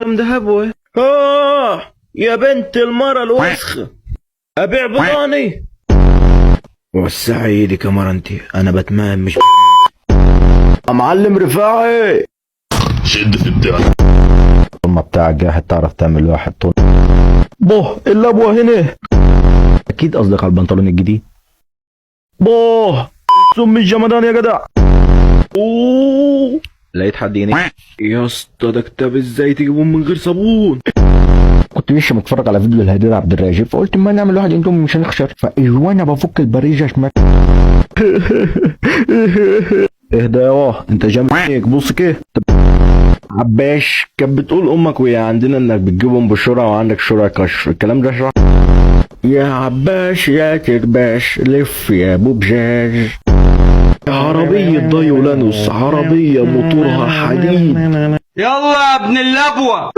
دهب. يا بنت المرة الوسخة، ابيع بضاني. وسعي ايدك يا مرة انت، انا بتمان مش معلم رفاعي. شد في بتاع. اما بتاع جاحد تعرف تعمل واحد طول. بوه اللبوة هنا. اكيد قصدك على البنطلون الجديد. بوه سم الجمدان يا جدع. اوه لقيت حد هنا يا اسطى، ده كتاب ازاي تجيبهم من غير صابون. كنت لسه متفرج على فيديو الهدير عبد الراجب، فقلت ما نعمل واحد اندومي مش هنخسر. فايوه بفك البريزه شمال. اهدى يا واه، انت جامد. بص كده عباش، كانت بتقول امك وهي عندنا انك بتجيبهم بشرع وعندك شرع كشف، الكلام ده صح يا عباش؟ يا ترباش لف يا ابو بجاج. عربية دايولانوس، عربية موتورها حديد. يلا يا ابن اللبوة.